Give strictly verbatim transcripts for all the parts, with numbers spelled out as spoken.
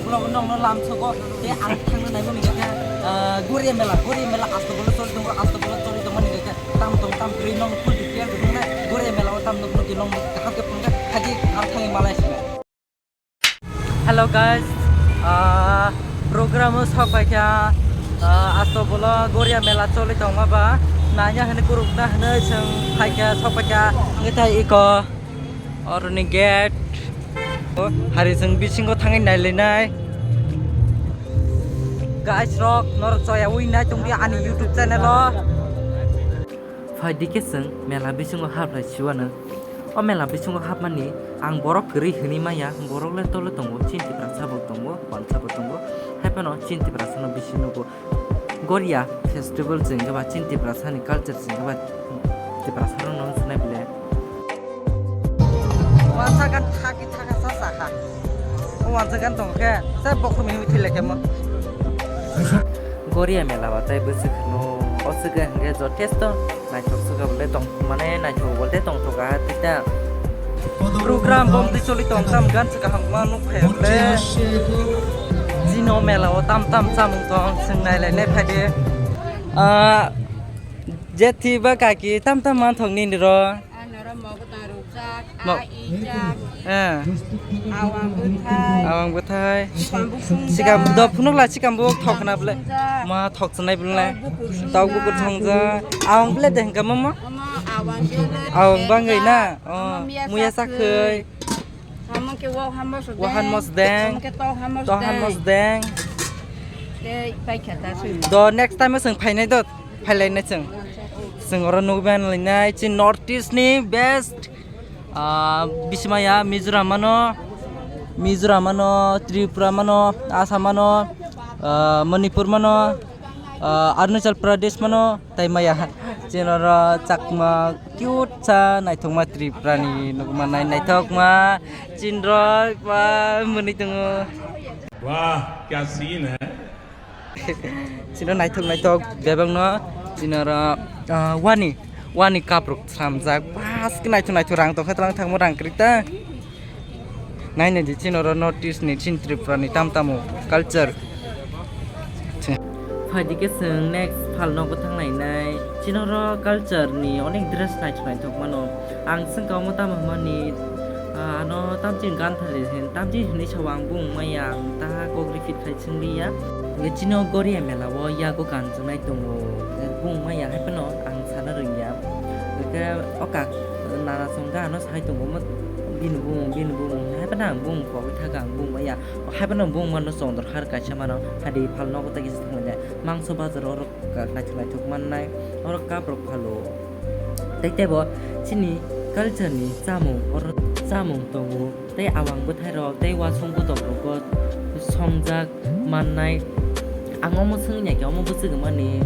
Nokno lamsogo, tei ang thangna naibo ni khe, ah, Goria mela, Goria mela asto bolo choli tongo, asto bolo choli tongmani khe tam tong tam kwrwi nokno full detail rwnai, Goria mela o tam nokno khe nokno kaham khe phunukha, khaji ang thangwi malai sinai. Hello guys, ah, program o sok paikha, ah, asto bolo Goria mela choli tongma ba, nanya hwnwi kurukna hwnwi chwng phaikha, sok paikha, wngwi thai iko. Oroni gate. O, hari chwng bisingo thangwi nailainai. Guys rok, norok choyawi nai tongdi ani YouTube channel o. Phaidi khe chwng mela bisingo haplai siwano. O mela bisingo hapmani ang borok kwrwi hwnwi maya, borok le tole tongo, chini Tiprasa bo tongo, wansa bo tongo. Haiphano chini Tiprasa no bisi nugo. Goria festival chwng khe ba chini Tiprasa ni culture chwng khe ba Tiprasa rok no wngsanai bole. Wansa gan thaki thaka sa sa ha. O wansa gan tong khe sa bokhum himi thile khe mo. Goria mela ba tai bwswk no o swkang hwnkhe jothesto naithok swkang bole tong mane naithok bole tong thoka ha tita. Program bom twi choli tong tam gan se kaham ma nuk phai le. Jino mela o tam tam chamung tong sing nai lai nai phai de. Ah, jethi ba kaki tam tam man thok nini ro. Anoro mogo tang rukjak, Mo- a ijak, Eh, awang bwthai, awang bwthai. Bambuk sungjak, sikam do phunuk la sikam bo thok na bole. Sungjak. Ma thok chnai bole. Tau bukur sungjak. Tau bukur thongjak. Awang bole de hengka mama. Mama awang bole. Awang bangwi na. Oh, muya sakhwi. Samung ke waham mosdeng. Waham mosdeng. Samung ke toham mosdeng. Toham mosdeng. Ke paikha ta sui. Do next time sing phainai do. Phailai na chwng. Chwng oro nukban lainai chin North East ni best, ah, bisimaya Mizoram ano, Mizoram ano, Tripura mano, Assam ano, ah, Manipur mano, ah, Arunachal Pradesh mano, tai maya. Chin oro chakma cute sa naithokma Tripura ni nukma nai naithokma chin rok ba mwnwi tongo. Wah, kya scene hai. Chino naithok naithok bebakno chino ro, ah, wani, wani kapruk sramjak bas khe naithok naithok rang tongkha twlang thangmo rang kwrwi ta. Naina di chino ro North East ni chin Tripura ni tam tamo culture. Phaidi khe chwng next phal nogo thanglainai chino ro culture ni onek dress naithok naithok mano. Ang swngkha omo tamo hwnmani, ah, ano tamchini gan thali hin, tamchini hinwi sao ang bung maya ang ta kok repeat khai chwngli ya. Hingke chini o Goria mela o yago kanchongnai tongo, bung maya hai phano ang sana rwngya. Hingke o kak nana chongkha ano sai tongo, omo bini bung, bini bung hai phano ang bung kogwi thago ang bung maya. Hai phano bung mano Chondrohar kaisa mano, hadi phal nogo tei kisa thanglainai. Mangso bazar oro naithok naithok mannai, oro kaprok phalo. Tei tebo chini culture ni chamung, oro chamung tongo. Tei awang bwthai rok, tei wasung bwtok rogo songjak mannai. Ang omo swngya khe omo bwswk mani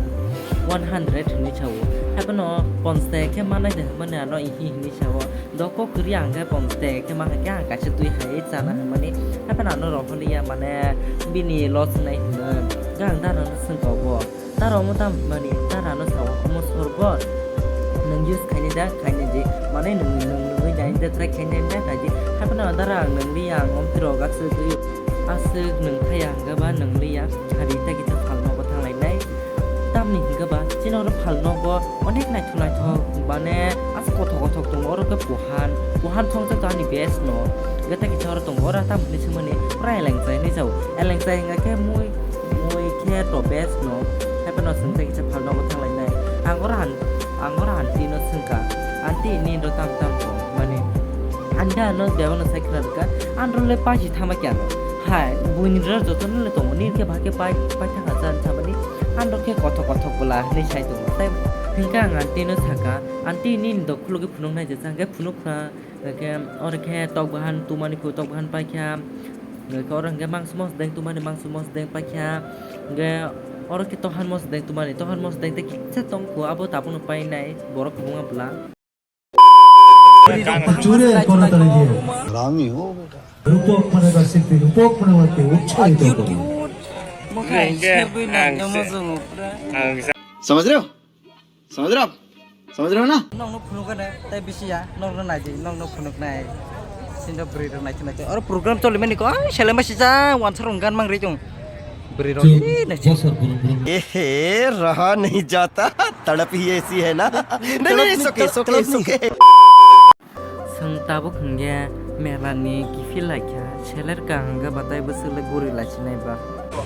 one hundred hinwi sao. Haiphano ponchas khe mannai de hinmani ano ihi hinwi sao. Doko kwrwi ang khe ponchas khe ma khe ang kaisa twi hai chana hinmani. Haiphano ano rohorliya mane bini loss wngnai hinwi. Gang dara no swngkha obo. Tara omo tam hinmani, tara no sao omo sorbot. Nwng use khaini da, khaini di. Mane nwng, nwng, nwngwi dai da, try khaini da, khaidi. Haiphano dara ang nwng liya, ang omtwi rok aswk, aswk nwng thaya hwnkhe ba nwng liya. Hari ta kisa phal nogo thanglainai. Tamni hwnkhe ba, chini oro phal nogo onek naithok naithok, mane aswk kothok kothok tongo, oro khe kuhan, kuhan thongjak ani best no. Hwnkhe ta kisa oro tongo, oro tam hinwi swngmani, oro eleng chai hinwi sao. Eleng chai hwnkhe mui, mui khe to best no. Haiphano chwng tei kisa phal nogo thanglainai. Ang oro han, ang oro aunty no swngkha. Aunty, nini ro tam tam tong? Mane, aunty ano bebak no sai khna rwkha. Ang ro le paisi thama kya no? Hai, buini ro joto no le tongo. Nini khe bahai khe pai, pai thangkha chan thamani. Ang ro khe kothok kothok bwla hinwi sai tongo. Tai hwnkhe ang aunty no sakha, "Aunty, nini dokhulogwi phunuknai je," hwnkhe phunukha. Hwnkhe oro khe tok bahan tumani khe tok bahan paikha. Hwnkhe oro hwnkhe mangso mosdeng tumani mangso mosdeng paikha. Hwnkhe oro khe tohan mosdeng tumani tohan mosdeng tei kisa tongkho abo tabukno painai borok kwbangma bwla. चूरे कौन उतारेंगे? हरामी हो बेटा। रूपक मने का शिल्पी, रूपक मने वाते उच्छादित होकर। समझ रहे हो? समझ रहे हो आप? समझ रहे हो ना? Nokno phunukgana, tei bisi ya, nokno naidi, nokno phunuknai. Sinda bwrwi rok naithok naithok. Oro program choli mani ko, ai, seleng bai sijak, wansa rok gan mang ri tong. Bwrwi rok, eh, naithok. Ehe, raha nahi jata, tadap hi aisi hai na? Nahi, nahi, it's okay, it's okay, it's okay. Chwng tabuk hwnkhe mela ni kiphil laikha, seler kaham khe batai bwswk le guri laisinai ba.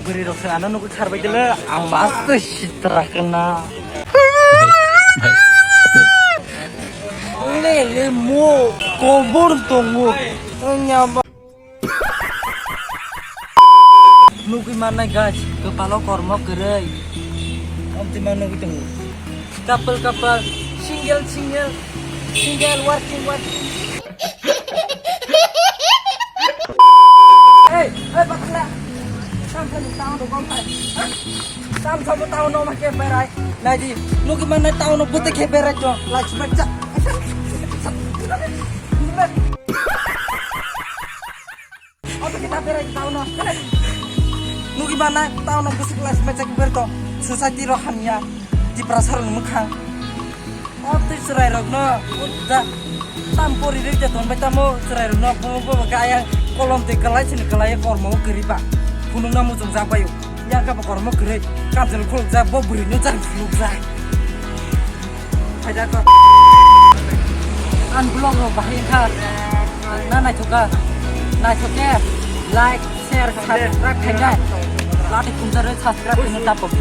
Bwrwi rok se ano nugwi kharbai dile, ang bas twi sitra khna. Le, le, mo, kobor tongo. Nya ba. Nugwi mannai guys, kwpalo kormo kwrwi. Amtwi ma nugwi tongo. Couple, couple, single, single, single, working, working. Hey, hey, bakla. Sam sam town do gom hai. Sam sam town no ma ke berai. Nai di, nugwi mannai town no bute ke berai jo. Last match. Oto kita berai town no. Nugwi mannai town no bwswk last match ke ber to. Society ro hamya. Tiprasa ro mwkhang. O twi chwrai rokno da tam pori rwi de ton bai tamo chwrai rokno bo bo bo ga yang kolom twi kwlai sini kwlai kormo kwrwi ba phunukna muchung jak bai yang ka bo kormo kwrwi kanchwlwi khuluk jak bo bwrwi no jang phunuk jak. Phaida ko an vlog rok bahai kha na naithok kha naithok khe like share subscribe khainai lati khumjarwi subscribe khainai ta pobi.